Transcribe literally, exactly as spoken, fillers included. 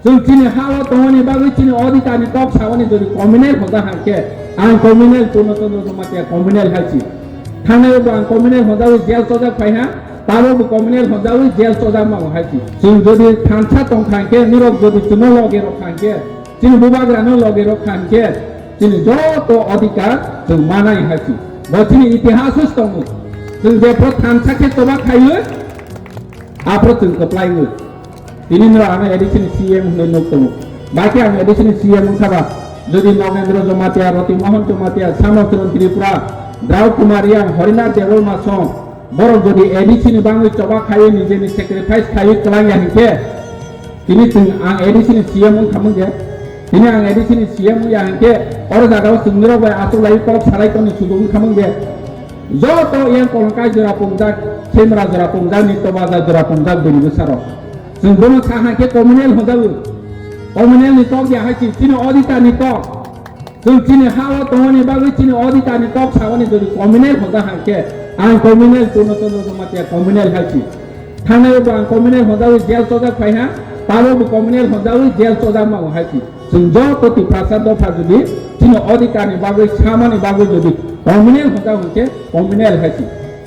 Chwng chini ha-o tongmani bagwi chini odhikar ni kok samani jodi communal hoja hangkhe, ang communal Purno Chandra Jamatia communal hai si. Thangnai bo ang communal hojawi jail chojak phaiha, tabo bo communal hojawi jail chojak mango hai si. Chwng jodi thansa tong thangkhe, nirok jodi chwngno loge rok thangkhe, chini bubagrano loge rok thangkhe, chini joto odhikar chwng manai hai si. Bo chini itihas tongo. Chwng jephru thansa khe choba khaiwi, aphru chwng kwplaiwi. Tini no ano A D C ni C M hwnwi nuk tongo. Bai khe ang A D C ni C M wngkha ba, jodi Nogendra Jamatia, Roti Mohan Jamatia, Samacharan Tripura, Drau Kumar Reang, Harinath Debbarma song, borok jodi A D C ni bangwi choba khaiwi, nijeni sacrifice khaiwi kwlangya hinkhe, tini chwng ang A D C ni C M wngkha mung je, tini ang A D C ni C M wngya hinkhe, oro jagao chwngni rok bai achuk lai kok salai tongni sujuk wngkha mung je. Joto yang kolongkai jora pungjak, semra jora pungjak, nito baja jora pungjak, bini bwsarok. Chwng bono sa hai khe communal hojago. Communal ni kok ya hai chini odhikar ni kok. Chwng chini ha-o tongmani bagwi chini odhikar ni kok samani jodi communal hoja hai khe, ang communal Purno Chandra Jamatia communal hai si. Thangnai bo ang communal hojawi jail chojak phaiha, tabo bo communal hojawi jail chojak mango hai si. Chwng joto Tiprasa dopha jodi chini odhikar ni bagwi samani bagwi jodi communal hoja hwnkhe communal hai si.